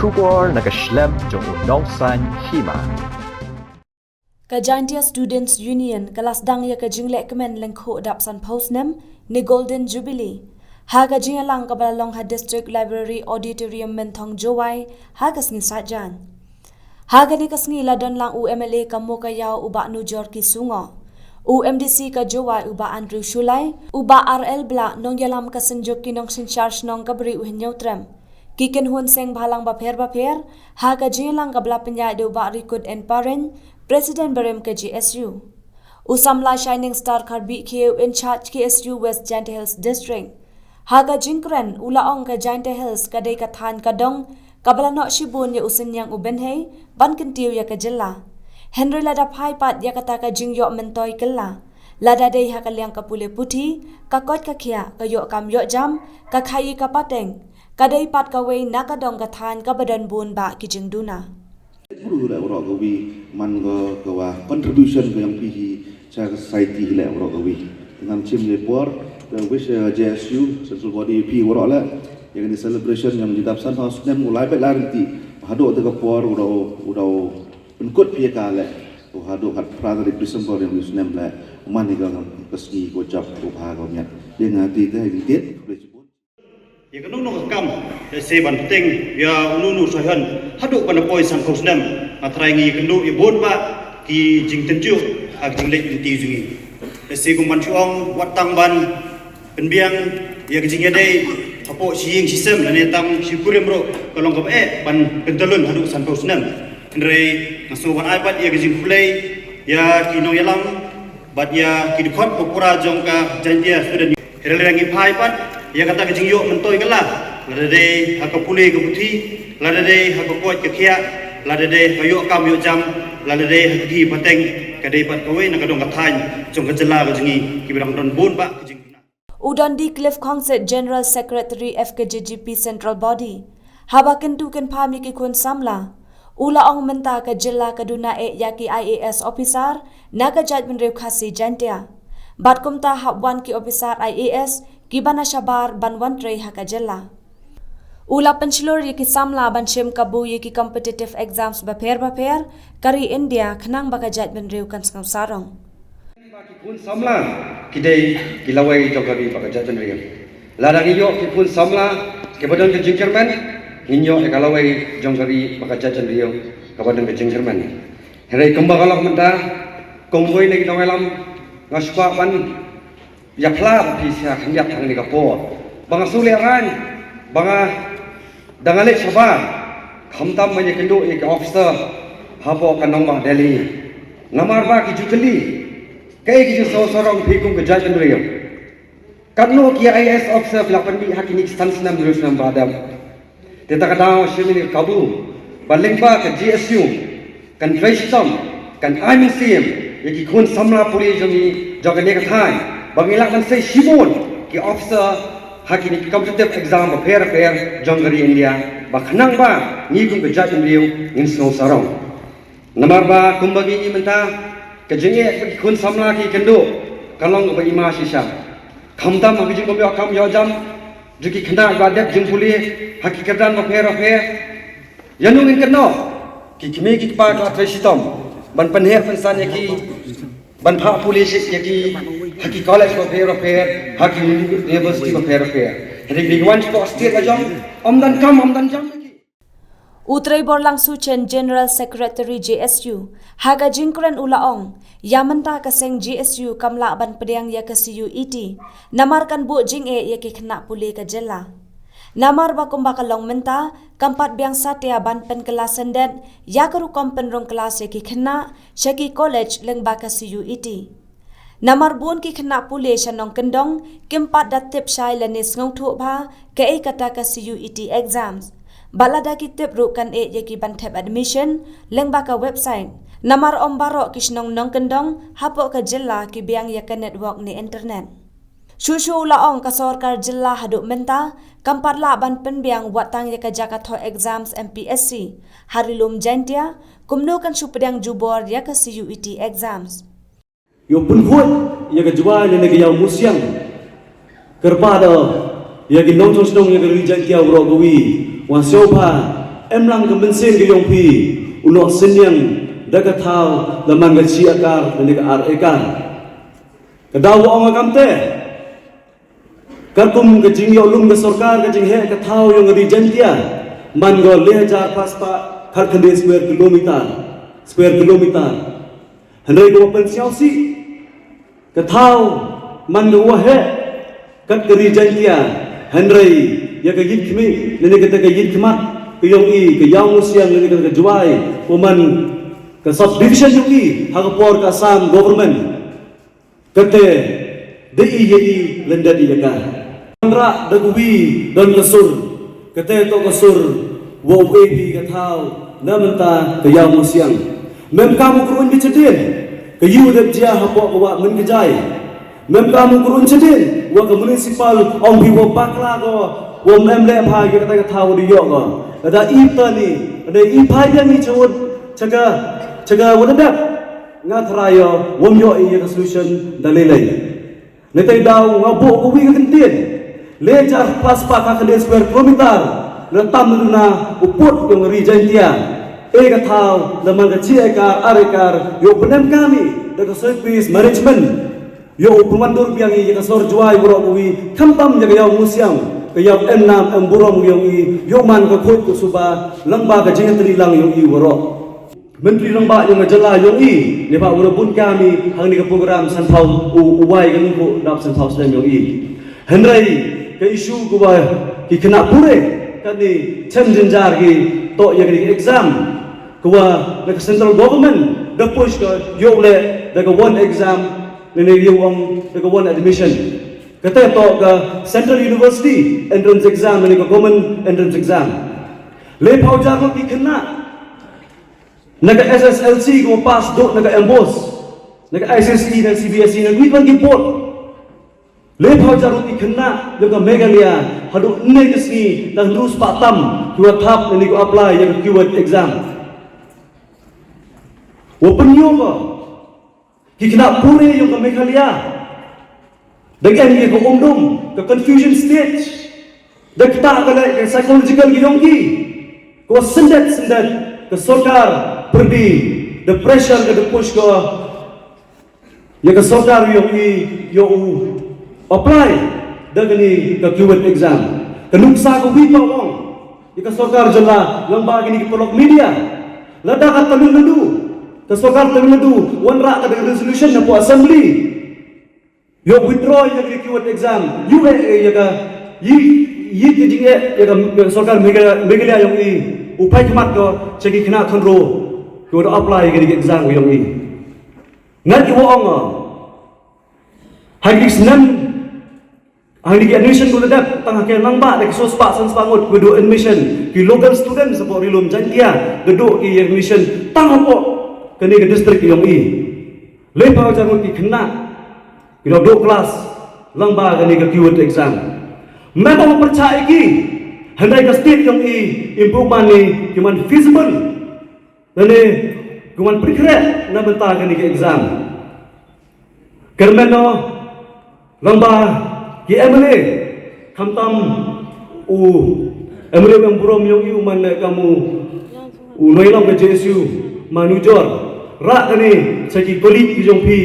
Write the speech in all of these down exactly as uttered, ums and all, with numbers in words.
Khubor na ka shlem jong u nongsan hima. Ka Jaintia Students Union ka la sdang ïa ka jinglehkmen lyngkhuh dap sanphew snem ne Golden Jubilee ha ka jingïalang kaba la long ha District Library Auditorium, Mynthong, Jowai ha ka sngi Saitjaiñ. Ha kane ka sngi la don lang u M L A ka Mowkaiaw u Bah Nujorki Sungoh, u M D C ka Jowai u Bah Andrew Shullai, u Bah R L Blah, nongïalam ka Synjuk ki Nongsynshar Shnong kaba ri u Hynñiewtrep, ki kynhun seng bhalang bapher bapher ha ka jingïalang kaba la pynïaid da u Bah Rikut N Pareñ, President barim ka J S U. U samla Shining Star Kharbihkhiew, in charge K S U West Jaintia Hills District. Ha ka jingkren u la ong ka Jaintia Hills ka dei ka thaiñ ka dong kaba la noh shibun ïa u synñiang u bynhei ban kyntiew ïa ka jylla. Hynrei lada phai pat ïa kata ka jingïoh myntoi kylla, lada dei ha ka liang ka pule puthi, ka koit ka khiah, ka ïoh kam ïoh jam, ka khaïi ka pateng, ka dei pat kawei na ka dong ka thaiñ kaba don bun bah ki jingduna. Bru leh waroh kawi, man ka, ka wa contribution ka jong phi hi sha ka society hi leh waroh kawi. Te ngam shim ïa por, ka wish, eh, J S U central body phi waroh leh ïa kane celebration jong ki dap sanphew snem, u lai bad lai rynti. Haduh te ka por u dei, u dei pynkut phi ïa ka leh. U haduh khatphra tarik December jong u snem leh, man ïa ka, ka sngi ka jop, ka bha ka miat. Ïa nga te te ïa ki tied. Ïa ka nongdon ka kam, lehse ban bteng ïa uno uno u saiñ haduh ban da poi sanphew snem, nga trai ngi ïakynduh ïa bun bah ki jingtynjuh ha ka jingleit lynti jong ngi. Lehse kum ban shu ong, wat tang ban pynbiang ïa ka jingïadei hapoh shi ïing shi sem lane tang shi kurim ruh ka long kaba eh ban pyntyllun haduh sanphew snem. Hynrei nga sngew ban ai pat ïa ka jingkhublei ïa ki nongïalam bad ïa ki dkhot ba pura jong ka Jaintia Student Union. Hynrei lada ngi phai pat ïa kata ka jingïoh myntoi kylla, lada dei ha ka pule ka puthi, lada dei ha ka koit ka khiah, lada dei ha ka ïoh kam ïoh jam, lada dei ha ka khaïi pateng, ka dei pat kawei na ka dong ka thaiñ jong ka jylla ka jong ngi kiba dang don bun bah ka jingduna. U Dundee Cliff Khongsit, General Secretary F K J G P Central Body, haba kyntu kynpham ïa ki khun samla, u la ong mynta ka jylla ka duna eh ïa ki I A S officer na ka jaitbynriew Khasi Jaintia. Bad kumta hap wan ki officer I A S kiba na shabar ban wan trei ha ka jylla. U la pynshlur ïa ki samla ban shim kabu ïa ki competitive exams bapher bapher ka ri India khnang ba ka jaitbynriew kan sngew sarong. Ba ki khun samla ki dei ki lawei jong ka ri bad ka jaitbynriew. Lada ngi ïoh ki khun samla kiba don ka jingkyrmen, ngin ïoh ïa ka lawei jong ka ri bad ka jaitbynriew kaba don ka jingkyrmen. Hynrei kumba ka long mynta, kum uwei na ki nongïalam, nga sngewbha ban ïa phla ba phi sha khyndiat hangne ka por. Ba nga shu lehraiñ, ba nga dang leit shabar, khamtam ban ïakynduh ïa ki officer hapoh ka nongbah Delhi. Namar ba ki ju kylli, kaei ka jingsngew sarong phi kum ka jaitbynriew? Katno ki I A S officer phi la pynmih ha kine ki san snem hynriew snem ba dep? Te ta ka daw shim ïa ka kabu ba lyngba ka J S U kan trei shitom, kan ai mynsiem ïa ki khun samla pule jong ngi jong kane ka thaiñ, ba ngin lah ban sei shibun ki officer ha kine ki competitive exam bapher bapher jong ka ri India, ba khnang ba ngi kum ka jaitbynriew ngin sngew sarong. Namar ba kumba ngi ïohi mynta, ka jingeh ba ki khun samla ki kynduh ka long kaba ima shisha. Khamtam ha ka jingbym ïoh kam ïoh jam jong ki khynnah ba dep jingpule ha ki kyrdan bapher bapher. Ïano ngin kynnoh? Ki kmie ki kpa ki la trei shitom ban pynheh pynsan ïa ki, ban phah pule ïa ki ha ki college bapher bapher, ha ki university bapher bapher. Hynrei ki wan shapoh state la jong, ym don kam, ym don jam ïa ki. U Treiborlang Suchen, General Secretary J S U, ha ka jingkren u la ong, ïa mynta ka seng J S U kam lah ban pdiang ïa ka C U E T, namar kan buh jingeh ïa ki khynnah pule ka jylla. Namar ba kumba ka long mynta, kam pat biang satia ban pynkylla syndet ïa ka rukom pynrung klas ïa ki khynnah sha ki college lyngba ka C U E T. Namar bun ki khynnah pule sha nongkyndong kim pat da tip shai lane sngewthuh bha kaei kata ka C U E T exams. Bad lada ki tip ruh kan eh ïa ki ban thep admission lyngba ka website. Namar ym baroh ki shnong nongkyndong hapoh ka jylla ki biang ïa ka network ne internet. Shuh shuh u la ong ka sorkar jylla haduh mynta kam pat lah ban pynbiang wat tang ïa ka jaka thoh exams M P S C ha Ri Lum Jaintia, kumno kan shu pdiang jubor ïa ka C U E T exams. Ïoh pynkhuid ïa ka Jowai lane ka Ïaw Musiang. Kyrpad ïa ki nongshong shnong ïa ka ri Jaintia baroh kawei, wan sngewbha Em lang ka mynsiem ka yong phi u noh synñiang da ka thaw da man ka chi akar da ne ka ar ekar. Ka daw wa ong kam te. Katkum ka jingïoh lum ka sorkar ka jingheh ka thaw yong ka ri Jaintia man ka le hajar phra spah khatkhyndai square kilometer, square kilometer. Hynrei ka wa pynsiaw si ka thaw man ka wa heh kat ka ri Jaintia. Hynrei ïa ka yit khmih ne kata ka yit khmat ka yong i ka Ïawmusiang ne kata ka Jwai wa man ka subdivision yong i ha ka por ka Assam government. Kate da i ïa i lyndet i ïa ka. Wanrah da ka wi don ka sur. Kate to ka sur wa u A P ka thaw na mynta ka Ïawmusiang. Mem ka mu kruin bi chadien ka yu dep jia hapoh ka wa men ka jai. Mem ka mu kruin chadien wa ka municipal ong bi wa bakla ko wa mem le pha ïa kata ka thaw di ïoh ko. Kata i tani kata i pha ïa ni chawut chaka chaka wa dep. Nga thrai ïa wam ïoh ïa ka solution da lei lei. Nete daw nga buh ka wi ka kyntien le jar plus pa ka khyndai square kilometer. Na tam na u put yong ri Jaintia e ka thaw da man ka chi ekar ar ekar ïoh pynem kami da ka service management. Ïoh u pynwandur biang i ïa ka sor Jwai waroh ka wi khamtam ïa ka Ïawmusiang ka ïaw em nam em burom yong i ïoh man ka khuid ka suba lang ba ka jingtri lang yong i waroh. Myntri Rangbah yong ka jylla yong i ne ba u da bun kami hangne ka program sanphaw u u wai ka nongkhuh dap sanphaw snem yong i. Hynrei ka issue ka wa ki khynnah pure kane chem jynjar ki toh ïa kane ka exam ka wa na ka central government da push ka ïoh leh da ka one exam ne ne ïoh ong da ka one admission. Kata toh ka central university entrance exam ne ka government entrance exam. Le phaw jar ki khynnah na ka S S L C ko pass duk na ka MBOSE na ka I C S E na C B S E na ka wi ban ki board. Le phaw jar ki khynnah yong ka Meghalaya haduh ne ka sngi tang rus pa tam ki wa thap ne ko apply ïa ka Q E T exam. Wa pynïoh ko ki khynnah pure yong ka Meghalaya. Da em ïa ka umdum ka confusion stage. Da kata ka le ka psychological ki yong ki ko syndet syndet ka sorkar pyrdi da pressure ka da push ko ïa ka sorkar yong i ïoh u apply da kani ka Q E T exam. Ka nuksa ka wi pa ong ïa ka sorkar jylla lang ba kini ki paralok media. Lada ka Tamil Nadu ka sorkar Tamil Nadu wanrah ka resolution na po assembly. Ïoh withdraw ïa ka Q E T exam. Ïoh eh ïa ka ïi ïi ka jing eh ïa ka sorkar Meghalaya yong i u phai khmat ko cha ki khynnah khynro ki wa da apply ïa ka exam yong i. Ngat ki wa ong ha ki snem ha ki admission ko da dep tang ha ki nang ba da ki so spah san spah ngut ki du admission ki local students hapoh Ri Lum Jaintia da du ki admission tang hapoh kane ka district yong i. Le phaw jar ngut ki khynnah ki dok dok klas lang ba kane ka Q E T exam. Me ba pyrchah ïa ki hynrei ka state yong i improvement ni ki man feasible. Nane ki man pyrkhreh na bynta kane ka exam. Kyrmen no lang ba ki M L A khamtam u M L A u burom yong i u man ka mu u nongïalam ka J S U ma Nujor rah kane sa ki colleague ki jong phi.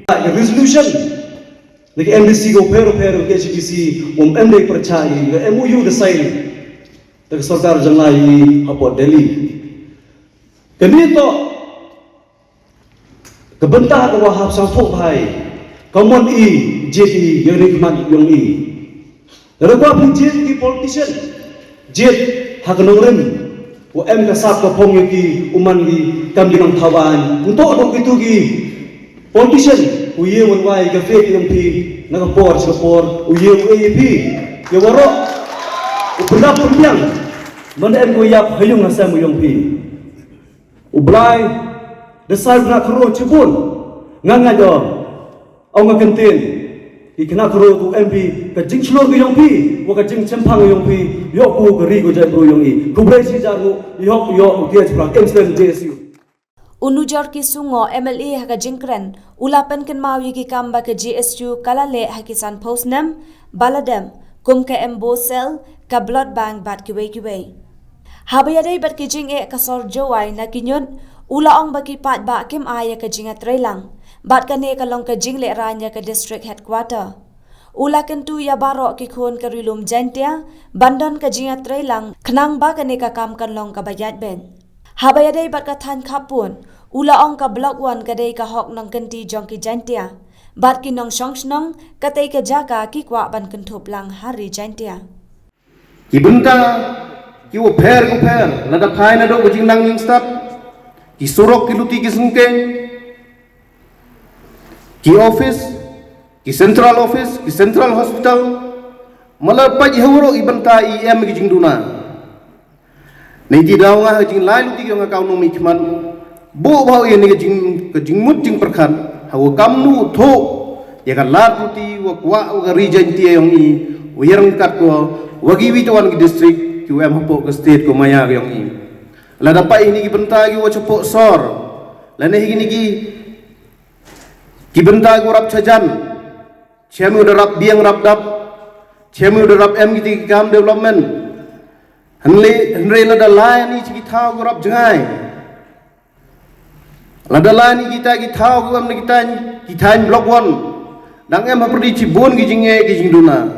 Ka resolution na ki M D C ko pher pher ki H D C um em dei pyrchah i ka M O U da sign da ka sorkar jong i hapoh Delhi. Kane to ka bynta ka wa hap sangphuh bhai ka mon i jied i ïa ri khmat yong i. Lada kwah phi jied ki politician jied ha ka nongrim wa em ka sap ka phong ïa ki u man ki kam ki nongthaw aiñ. Nto dok kitu ki politician u ïa wan wai ka faith yong phi na ka por sha ka por u ïa u A P ïa waroh u pynrap pynbiang. Manda em ko ïap ha yung ha sem yong phi. U Blai da sai u khynnah khynro chibun nga nga jo. Ong nga kyntien ki khynnah khynro tu em phi ka jingshlur ka yong phi wa ka jingchemphang yong phi. Ïoh ku ka ri ko jai bru yong i ku brei shi jar ru ïoh ïoh u tiaj pra kenslen J S U. U Nujor Ki Sungo M L A ha ka jingkren u la pynkynmaw ïa ki kam ba ka J S U ka la leh ha ki san phew snem ba la dep kum ka M B O cell, ka blood bank bad kiwei kiwei. Haba ïadei bad ki jingeh ka sor Jowai na ki ñiut, u la ong ba ki paidbah kim ai ïa ka jingïatreilang bad kane ka long ka jinglehrain ïa ka District Headquarter. U la kyntu ïa baroh ki khun ka Ri Lum Jaintia ban don ka jingïatreilang khnang ba kane ka kam kan long kaba ïaid beit. Haba ïadei bad ka thaiñ Khappud, u la ong ka Block One ka dei ka hok nongkynti jong ki Jaintia bad ki nongshong shnong, katei ka jaka ki kwah ban kynthup lang ha Ri Jaintia. Ki bynta kiwa pher kiwa pher, lada phai naduh ka jingnang jingstad, ki surok, ki luti ki syngkien, ki office, ki central office, ki central hospital, ma la pait ha waroh i bynta i em ki jingduna. Neiti daw nga ha jinglai luti ki ong ha kaw nongmihkhmat, buh bha ïa kane ka jing, ka jingmut jingpyrkhat, ha wa kamnu u thuh ïa ka lad luti wa kwah wa ka Ri Jaintia yong i, wa ïaryngkat ko wa kiwi tawon ki district kiwa em hapoh ka state ko maya ka yong i. Lada pait ïa kine ki bynta kiwa chapoh sor, lane ïa kine ki, ki bynta kiwa rap chajan, chem u da rap biang rap dap, chem u da rap em kiti ki kam development. Hynrei, hynrei lada lai ni chi ki thaw kiwa rap jngai, lada lai ni kita ki thaw kiwa em na kita ki thaiñ Block One, dang em hapyrdi chibun ki jingeh ki jingduna.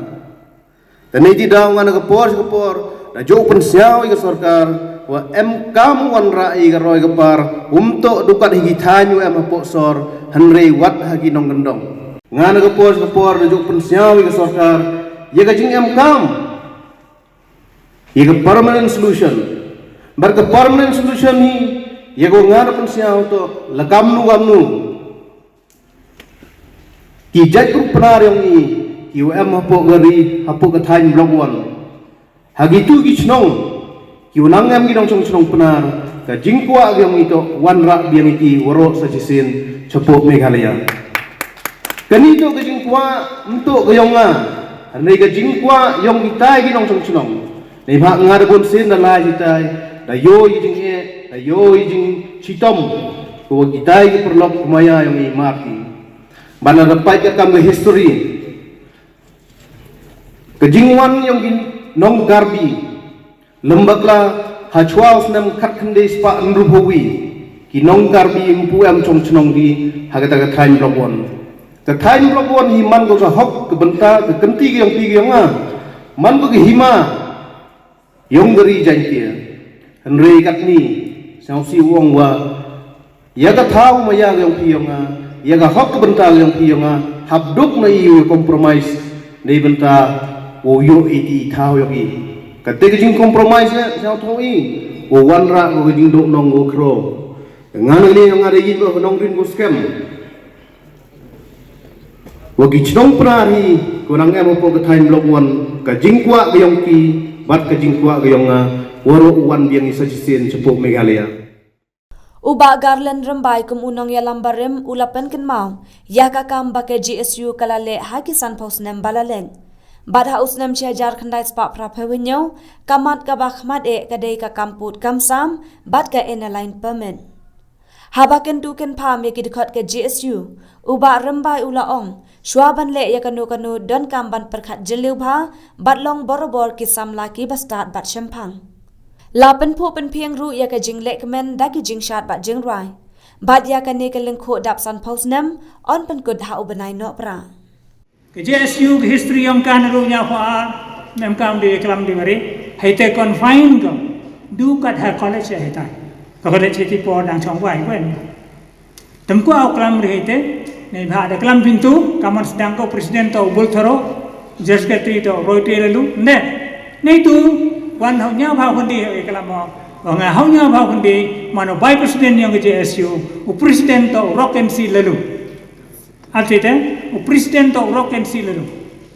Te neiti daw nga na ka por sha ka por da ju pynsñiaw ïa ka sorkar wa em kam wanrah ïa ka roi ka par, um toh du kat ha ki thaiñ wa em hapoh sor, hynrei wat ha ki nongkyndong. Nga na ka por sha ka por da ju pynsñiaw ïa ka sorkar ïa ka jingem kam, ïa ka permanent solution. Bad ka permanent solution hi, ïa ka wa nga da pynsñiaw toh la kamnu kamnu ki jait ruh Pnar yong i, kiwa em hapoh ka ri, hapoh ka thaiñ Block One, ha kitu ki chnong kiwa nang em ki nongchong chnong Pnar, ka jingkwah ka yong i toh wanrah biang ïa ki waroh sa chisien chapoh Meghalaya. Kani toh ka jingkwah, ym toh ka yong nga, hynrei ka jingkwah yong kitai ki nongchong chnong. Neibhah nga da bun sien da lai hitai, da ïoh i jingeh, da ïoh i jingchitom, ko wa kitai ki paralok maya yong i marki. Bad lada pait ka kam ka history, ka jingwan yong ki nong Karbi, lem bakla ha chwa u snem khatkhyndai spah hynriewphew wi, ki nong Karbi ym pu em chong chnong ki ha kata ka thaiñ Block One. Ka thaiñ Block One hi man ko ka hok, ka bynta, ka kynti ka yong phi ka yong nga, man ko ka hima yong ka Ri Jaintia. Hynrei katni, sngewsih u ong wa ïa ka thaw maya ka yong phi yong nga, ïa ka hok ka bynta ka yong phi yong nga, hap duk na i u compromise, nei bynta wow ïoh i ti thaw yong i. Kate ka jingcompromise ïa, sngewthuh i, wow wanrah ko ka jingduh nong wow khraw. Nga na liang yong nga da ïeit ba ka nongrim ko skhem wa ki chnong Pnar hi, ko nang em hapoh ka thaiñ Block One, ka jingkwah ka yong ki bad ka jingkwah ka yong nga, waroh u wan biang i sa chisien chapoh Meghalaya. U Bah Garland Rymbai kum u nongïalam barim u la pynkynmaw ïa ka kam ba ka G S U ka la leh ha ki sanphew snem ba la leit. Bad ha u snem shi hajar khyndai spah phraphew hynñiew, ka mat kaba khmat eh ka dei ka kam pud kam sam bad ka Inner Line Permit. Haba kyntu kynpham ïa ki dkhot ka G S U, u Bah Rymbai u la ong, shwa ban leh ïa kano kano donkam ban pyrkhat jylliew bha bad long borabor ki samla kiba stad bad shemphang. La pynphuh pynphieng ruh ïa ka jinglehkmen da ki jingshad bad jingrwai. Bad ïa kane ka lyngkhuh dap sanphew snem yn pynkut ha u bnai Nohprah. Ka G S U ka history yong ka naduh ñiawphew ar, ym em kam dei klam dei mari, hei te confine ko, du kat ha college hei te. Ka college hei te por dang chong wai wen. Te ym kwah u klam ri hei te, neibhah da klam pyntu, ka mon sdang ko president to u Bul Tharo, general secretary to u Roy Taylor Lu, ne. Neitu, wan hau ñiawphew khyndai hei klam mo, wa nga hau ñiawphew khyndai, man u vice president yong ka G S U, u president to u Rock M C Lalu. Ate te, u president to u Rock M C Lalu.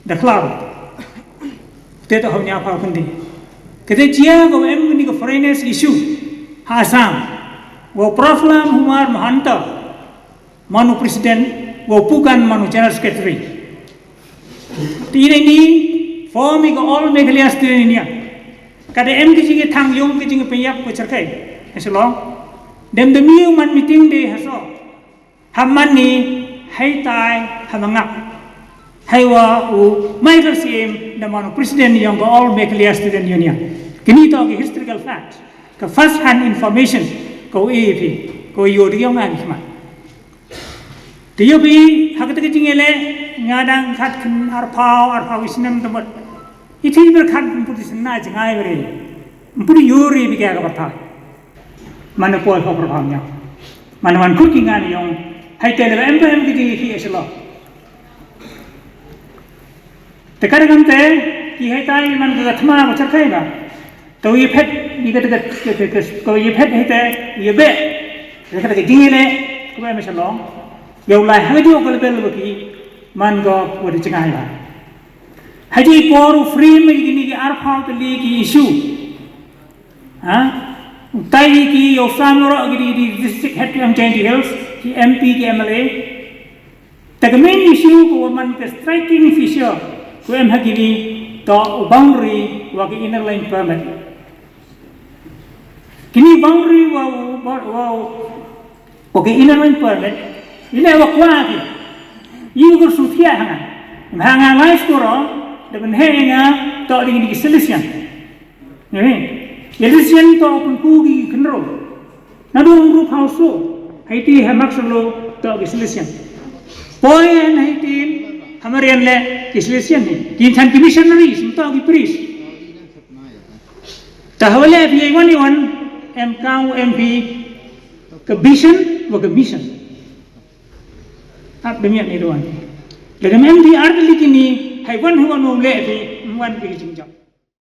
Da klam. Te to hau ñiawphew khyndai. Kate jia ko em ni ko foreigners issue ha Assam. Wa Praflam Kumar Mahanta man u president, wa Pukan man u general secretary. Te ine ni form i ko All Meghalaya Student Union. Kate em ki jingthang yong ki jingpynyap ko cerkai. Eselong. Dem de miu man meeting de haso. Ha man ni hei tai ha mangap. Hei wa u Michael Syiem da man u president yong ka All Meghalaya Student Union. Kini to ki historical fact, ka first hand information, ka u A P, ka u ïoh ri ong ngan khmat. Te ïoh bi ha kata ka jingïaleh nga dang khat khin arphaw, arphaw snem te mut. Iti ber khat mput sna jngai beri. Mput ïoh ri bi ka ka bartha. Mana poi ho bartha nya. Mana man kut ki ngan ïong. Hai te le em em ki jingïaleh selo. Te ka dang te ki haitai man ka thma ko cherkai ba. Te u ïa phet, ïa ka, ka, ka, ka, ka, ka u ïa phet hei te, u ïa beh. Ïa ka, ka jingïaleh, ka beh me shalong. Ïa u lai ha ka juh ka lebel ba ki, man ko, wa da jngai ba. Ha ji por u free me kini ki arphaw tylli ki issue. Ha? U tai ki, ïa u sam ro ki di, di district head ki M J D Hills, ki M P ki M L A. Te ka main issue ko wa man ka striking feature ko em ha kini to u boundary wa ka inner line permit. Kini boundary wa u, wa, wa u, wa ka inner line permit. Ine wa kwa ki. Yu ko su thia hanga. Hanga life ko ro, da ban he nga to di di Silesian. Ngi. Silesian to pun ku ki khnro. Naduh ruh phaw so, Haiti ha mak solo to ki Silesian. Poi en Haiti, ha Marian le ki Silesian hi. Ki chan ki missionaries, to ki priest. Ta hawale phi wan wan, em kau M P, ka vision, wa ka mission. Ap demiat ni doan. Lagam M P ar kali kini, hai wan wan le phi, wan ki jingjang.